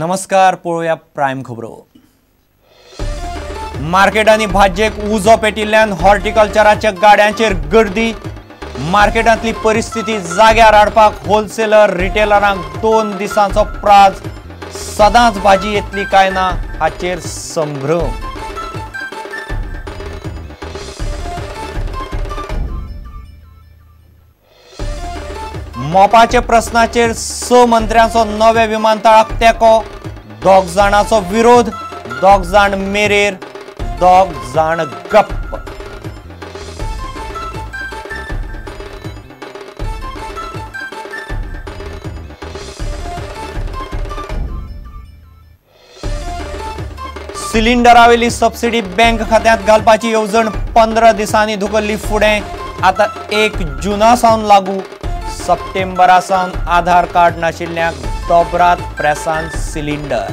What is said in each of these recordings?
नमस्कार, पळोवया प्रायम खबरो। मार्केटांनी भाजयेक उजो पेटिल्ल्यान हॉर्टिकल्चराच्या गाड्यांचेर गर्दी। मार्केटांतली परिस्थिती जाग्यार हाडपाक होलसेलर रिटेलरांक 2 दिसांचो प्राज। सदांच भाजी येतली काय ना हाचेर संभ्रम। मोपाच्या प्रस्नाचेर 6 मंत्र्यांचो नव्या विमानतळाक तेंको। 2 जाणांचो विरोध, 2 जाण मेरेर, 2 जाण गप्प। सिलिंडरावेली सबसिडी बँक खात्यांत घालपाची येवजण 15 दिसांनी धुकल्ली फुडें। आतां 1 जुना सावन लागू। सप्टेंबरा सावन आधार कार्ड नाशिल्ल्यांक दोबरात प्रेसान सिलिंडर।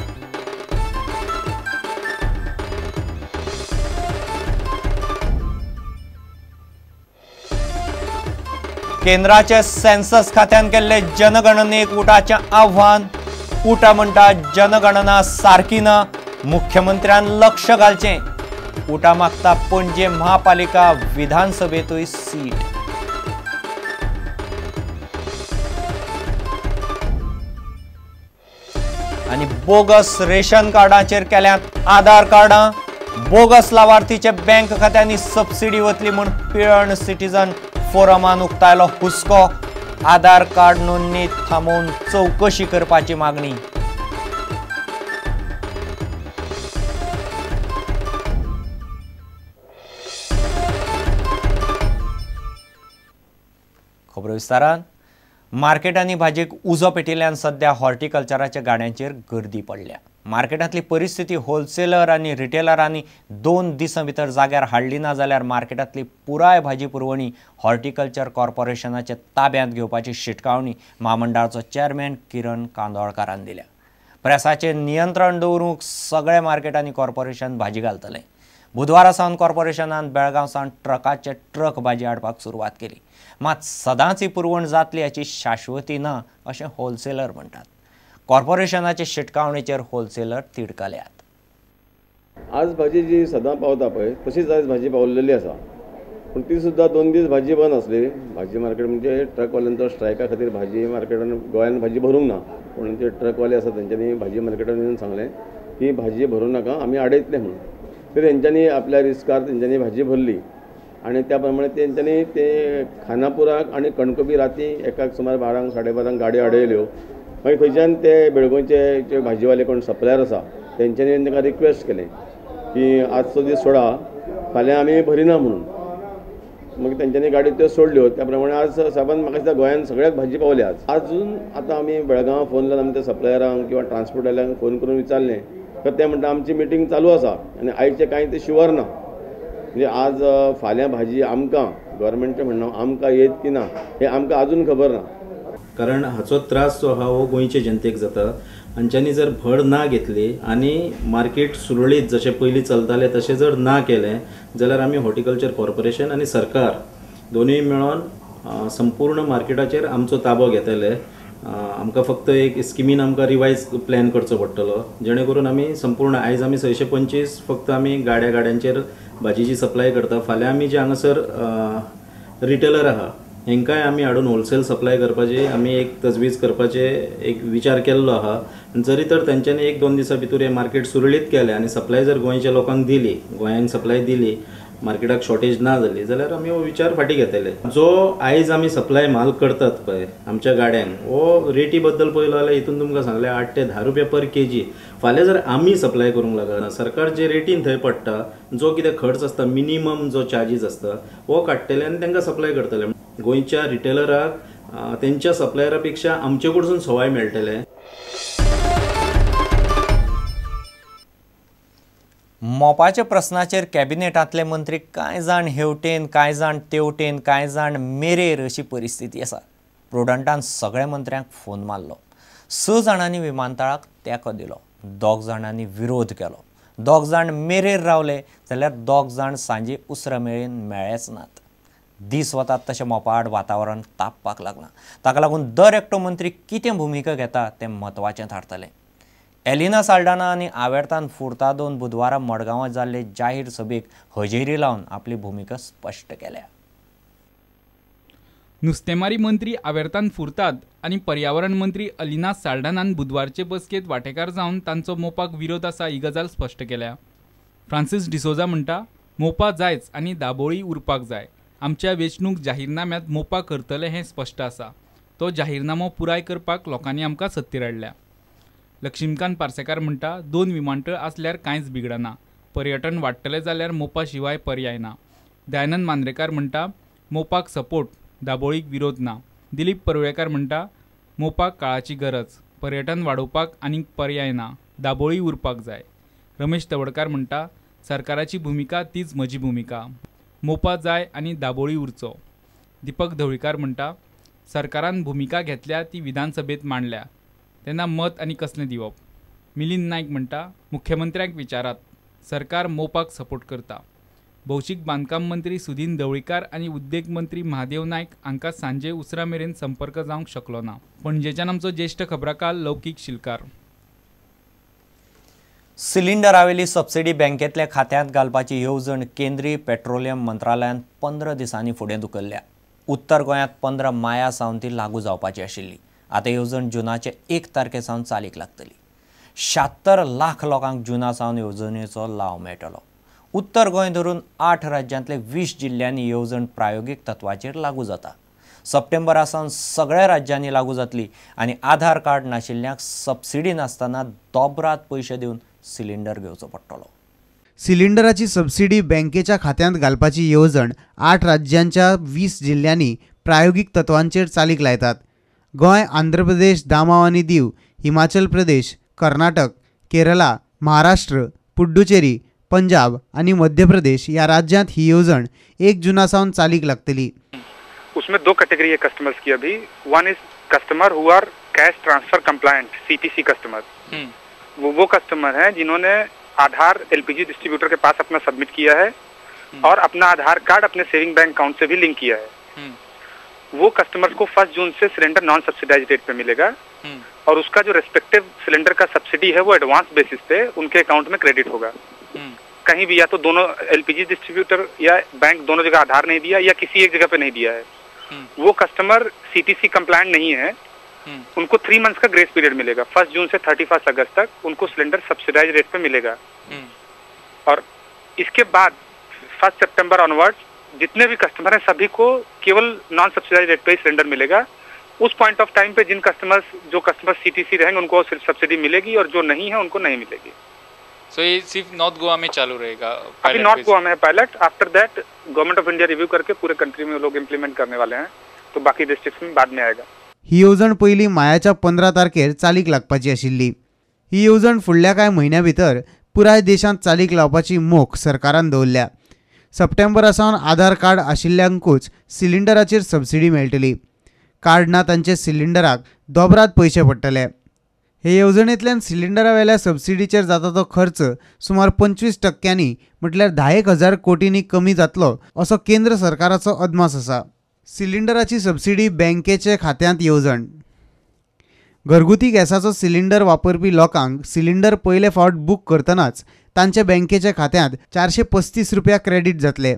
केंद्राचे सेन्सस खात्यान केल्ले जनगणनेक उटाचें आव्हान। उटा म्हणटा जनगणना सारकी ना, मुख्यमंत्र्यान लक्ष घालचें। उटा मागता पणजे महापालिका विधानसभेतूय सीट। आनी बोगस रेशन कार्डाचेर केल्यात आधार कार्डां। बोगस लावार्थीचे बँक खात्यांनी सबसिडी वतली म्हूण पिळर्ण सिटीजन फोरमान उक्तायलो हुस्को। आधार कार्ड नोंदणी थांबोवन चवकशी करपाची मागणी। खबरो विस्तारान। मार्केटांनी भाजयेक उजो पेटिल्ल्यान सध्या हॉर्टिकल्चराच्या गाड्यांचेर गर्दी पडल्या। मार्केटांतली परिस्थिती होलसेलर आनी रिटेलरांनी 2 दिसां भितर जाग्यार हाडली ना जाल्यार मार्केटांतली पुराय भाजी पुरवणी हॉर्टिकल्चर कॉर्पोरेशनाच्या ताब्यांत घेवपाची शिटकावणी म्हामंडळाचो चेअरमॅन किरण कांदोळकारान दिल्या। प्रेसाचेर नियंत्रण दवरूंक सगळे मार्केटांनी कॉर्पोरेशन भाजी घालतलें। बुधवारा सावन कॉर्पोरेशनान बेळगांव सावन ट्रकाचे ट्रक भाजी हाडपाक सुरवात केली। मात सदांच ही पुरवण जातली हाची शाश्वती ना अशें होलसेलर म्हणटात। कॉर्पोरेशनाचे शिटकावणेचेर होलसेलर तिडकल्यात। आज भाजी जी सदां पावता पळय तशीच आयज भाजी पावलेली आसा, पूण ती सुद्दां 2 दीस भाजी बंद आसली। भाजी मार्केट म्हणजे ट्रकवाल्यांचो स्ट्रायका खातीर भाजी मार्केटान गोंयान भाजी भरूंक ना, पूण ते ट्रकवाले आसा तेंच्यांनी भाजी मार्केटान येवन सांगलें की भाजी भरूं नाका, आमी आडयतले म्हणून। तर तेंच्यांनी आपल्या रिस्कार तेंच्यांनी भाजी भरली आनी त्या प्रमाणे तेंच्यांनी ते खानापुराक आनी कणकबी राती एकाक सुमार 12 साडे 12 गाडयो आडयल्यो। मागीर थंयच्यान ते बेळगोंवचे जे भाजीवाले कोण सप्लायर आसा तेंच्यांनी तांकां रिक्वेस्ट केलें की आजचो दीस सोडा, फाल्यां आमी भरिना म्हणून। मागीर तेंच्यांनी गाडी त्यो सोडल्यो। त्या प्रमाणे आज साबान म्हाका दिसता गोंयांत सगळ्याक भाजी पावल्या। आज अजून आतां आमी बेळगांव फोन लावन आमी त्या सप्लायरांक किंवा ट्रान्सपोर्टवाल्यांक फोन करून विचारलें तर ते म्हणटा आमची मिटींग चालू आसा आनी आयचें कांय तें शुवर ना। म्हणजे आज फाल्यां भाजी आमकां गव्हर्मेंटचें म्हणणें आमकां येत की ना हें आमकां अजून खबर ना। कारण हाचो त्रास जो आहा हो गोंयचे जनतेक जाता। हांच्यांनी जर भर ना घेतली आनी मार्केट सुरळीत जशें पयलीं चलतालें तशें जर ना केलें जाल्यार आमी हॉर्टिकल्चर कॉर्पोरेशन आनी सरकार दोनूय मेळोन संपूर्ण मार्केटाचेर आमचो ताबो घेतले। आमकां फक्त एक स्किमीन आमकां रिवायज प्लॅन करचो पडटलो जेणे करून आमी संपूर्ण आयज आमी 625 फक्त आमी गाड्यांचेर भाजीची सप्लाय करता। फाल्यां आमी जे हांगासर रिटेलर आहा हेंकांय आमी हाडून होलसेल सप्लाय करपाची आमी एक तजवीज करपाचे एक विचार केल्लो आहा। जरी तर तेंच्यांनी 1-2 दिसां भितर हें मार्केट सुरळीत केलें आनी सप्लाय जर गोंयच्या लोकांक दिली, गोंयांक सप्लाय दिली, मार्केटाक शॉर्टेज ना जाली जाल्यार आमी हो विचार फाटीं घेतले। जो आयज आमी सप्लाय म्हाल करतात पळय आमच्या गाड्यांक हो रेटी बद्दल पळयलो जाल्यार हितून तुमकां सांगलें 8 ते 10 रुपया पर केजी। फाल्यां जर आमी सप्लाय करूंक लागना सरकार जे रेटीन थंय पडटा जो कितें खर्च आसता मिनिमम जो चार्जीस आसता हो काडटले आनी तांकां सप्लाय करतले। गोंयच्या रिटेलराक तेंच्या सप्लायरा पेक्षा आमचे कडसून सवाय मेळटलें। मोपाच्या प्रस्नाचेर कॅबिनेटांतले मंत्री कांय जाण हेवटेन, कांय जाण तेवटेन, कांय जाण मेरेर अशी परिस्थिती आसा। प्रुडंटान सगळ्या मंत्र्यांक फोन मारलो। 6 जाणांनी विमानतळाक तेंको दिलो, 2 जाणांनी विरोध केलो, 2 जाण मेरेर रावले जाल्यार 2 जाण सांजे उसरां मेरेन मेळ्ळेच नात। दीस वतात तशें मोपाआड वातावरण तापपाक लागलां। ताका लागून दर एकटो मंत्री कितें भुमिका घेता तें म्हत्वाचें थारतलें। एलिना साल्डाना आनी आवेर्तान फुर्तादोन बुधवारा मडगांवां जाल्ले जाहीर सभेक हजेरी लावन आपली भुमिका स्पश्ट केल्या. नुस्तेमारी मंत्री आवेर्तान फुर्ताद आनी पर्यावरण मंत्री अलिना साल्डानान बुधवारचे बसकेंत वांटेकार जावन तांचो मोपाक विरोध आसा ही गजाल स्पश्ट केल्या. फ्रांसीस डिसोजा म्हणटा, मोपा जायच आनी दाबोळी उरपाक जाय. आमच्या वेंचणूक जाहीरनाम्यांत मोपा करतले हें स्पश्ट आसा. तो जाहीरनामो पुराय करपाक लोकांनी आमकां सत्तेर हाडल्या. लक्ष्मीकांत पार्सेकार म्हणटा, 2 विमानतळ आसल्यार कांयच बिगडना. पर्यटन वाडटलें जाल्यार मोपा शिवाय पर्याय ना. दयानंद मांद्रेकार म्हणटा, मोपाक सपोर्ट, दाबोळीक विरोध ना. दिलीप परुळेकार म्हणटा, मोपाक काळाची गरज, पर्यटन वाडोवपाक आनीक पर्याय ना, दाबोळी उरपाक जाय. रमेश तवडकार म्हणटा, सरकाराची भुमिका तीच म्हजी भुमिका, मोपा जाय आनी दाबोळी उरचो. दीपक धवळीकार म्हणटा, सरकारान भुमिका घेतल्या ती विधानसभेत मांडल्या, तेन्ना मत आनी कसलें दिवप. मिलिंद नायक म्हणटा, मुख्यमंत्र्यांक विचारात, सरकार मोपाक सपोर्ट करता. भौशीक बांदकाम मंत्री सुदीन धवळीकार आनी उद्देग मंत्री महादेव नायक हांकां सांजे उसरां मेरेन संपर्क जावंक शकलो ना. पणजेच्यान आमचो ज्येश्ठ खबराकार लौकीक शिलकार. सिलिंडरावेली सबसिडी बँकेतल्या खात्यांत घालपाची येवजण केंद्रीय पेट्रोलियम मंत्रालयान 15 दिसांनी फुडें धुकल्ल्या. उत्तर गोंयांत 15 माया सावन ती लागू जावपाची आशिल्ली. आतां येवजण जुनाचे 1 तारखे सावन चालीक लागतली. 76 लाख लोकांक जुना सावन येवजणेचो लाव मेळटलो. उत्तर गोंय धरून 8 राज्यांतले 20 जिल्ल्यांनी येवजण प्रायोगीक तत्वाचेर लागू जाता. सप्टेंबरा सावन सगळ्या राज्यांनी लागू जातली आनी आधार कार्ड नाशिल्ल्यांक सबसिडी नासतना दोबरात पयशे दिवन सिलिंडर घेवचो पडटलो. सिलिंडराची सबसिडी बँकेच्या खात्यांत घालपाची येवजण 8 राज्यांच्या 20 जिल्ल्यांनी प्रायोगीक तत्वांचेर चालीक लायतात. गोंय, आंध्र प्रदेश, दामाव आनी दीव, हिमाचल प्रदेश, कर्नाटक, केरला, महाराष्ट्र, पुडुचेरी, पंजाब आणि मध्य प्रदेश या राज्यांत ही येवजण 1 जुना सावन चालीक लागतली. उसमें 2 कैटेगरी है कस्टमर्स की अभी. 1 is customer who are cash transfer compliant, CTC customer. वो कस्टमर हैं जिन्होंने आधार एलपीजी डिस्ट्रीब्यूटर के पास अपना सबमिट किया है और अपना आधार कार्ड अपने सेविंग बैंक अकाउंट से भी लिंक किया है. वो कस्टमर्स को 1 जून से सिलेंडर नॉन सब्सिडाइज रेट पे मिलेगा और उसका जो रेस्पेक्टिव सिलेंडर का सब्सिडी है वो एडवांस बेसिस पे उनके अकाउंट में क्रेडिट होगा. कहीं भी या तो दोनों एलपीजी डिस्ट्रीब्यूटर या बैंक दोनों जगह आधार नहीं दिया या किसी एक जगह पे नहीं दिया है, वो कस्टमर सीटीसी कंप्लायंट नहीं है, उनको 3 मंथ्स का ग्रेस पीरियड मिलेगा. 1 जून से 31 अगस्त तक उनको सिलेंडर सब्सिडाइज रेट पे मिलेगा. और इसके बाद 1 सितंबर ऑनवर्ड्स जितने भी कस्टमर हैं सभी को केवल नॉन सब्सिडाइज रेट पे ही सिलेंडर मिलेगा. उस पॉइंट ऑफ टाइम पे जिन कस्टमर्स, जो कस्टमर सीटीसी रहेंगे उनको सिर्फ सब्सिडी मिलेगी और जो नहीं है उनको नहीं मिलेगी. सो ये सिर्फ नॉर्थ गोवा में चालू रहेगा? अभी नॉर्थ गोवा में है pilot. After that government of India review करके पूरे कंट्री में लोग इम्प्लीमेंट करने वाले हैं, तो बाकी डिस्ट्रिक्ट्स में बाद में आएगा. ही येवजण पयली मायाच्या 15 तारखेर चालीक लागपाची आशिल्ली. ही येवजण फुडल्या कांय म्हयन्या भितर पुराय देशांत चालीक लावपाची मोख सरकारान दवरल्या. सप्टेंबरा सावन आधार कार्ड आशिल्ल्यांकूच सिलिंडराचेर सबसिडी मेळटली. कार्ड ना तांचे सिलिंडराक दोबरात पयशे पडटले. हे येवजणेंतल्यान सिलिंडरावेल्या सबसिडीचेर जाता तो खर्च सुमार 25% म्हटल्यार 10,000 कोटींनी कमी जातलो असो केंद्र सरकाराचो अदमास आसा. सिलिंडराची सबसिडी बँकेचे खात्यांत येवजण. घरगुती गॅसाचो सिलिंडर वापरपी लोकांक सिलिंडर पयले फावट बूक करतनाच तांच्या बँकेच्या खात्यांत 435 रुपया क्रेडीट जातले.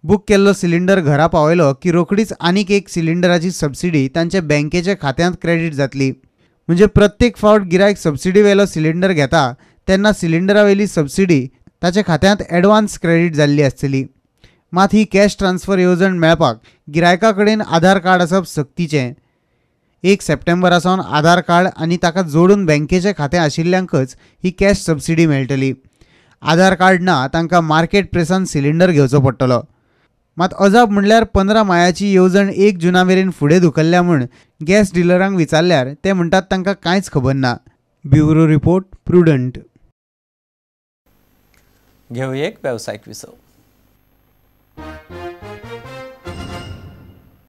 बूक केल्लो सिलिंडर घरा पावयलो की रोखडीच आनीक एक सिलिंडराची सबसिडी तांच्या बँकेच्या खात्यांत क्रेडीट जातली. म्हणजे प्रत्येक फावट गिरायक सबसिडी वेलो सिलिंडर घेता तेन्ना सिलिंडरावेली सबसिडी ताच्या खात्यांत एडवान्स क्रेडीट जाल्ली आसतली. मात ही कॅश ट्रान्सफर येवजण मेळपाक गिरायका कडेन आधार कार्ड आसप सक्तीचें. 1 सप्टेंबरा सावन आधार कार्ड आनी ताका जोडून बँकेचें खातें आशिल्ल्यांकच ही कॅश सबसिडी मेळटली. आधार कार्ड ना तांकां मार्केट प्रेसान सिलिंडर घेवचो पडटलो. मात अजाप म्हणल्यार 15 मायाची येवजण 1 जुना मेरेन फुडें धुकल्ल्या म्हूण गॅस डिलरांक विचारल्यार ते म्हणटात तांकां कांयच खबर ना. Bureau report, prudent. घेवया एक वेवसायीक विसव.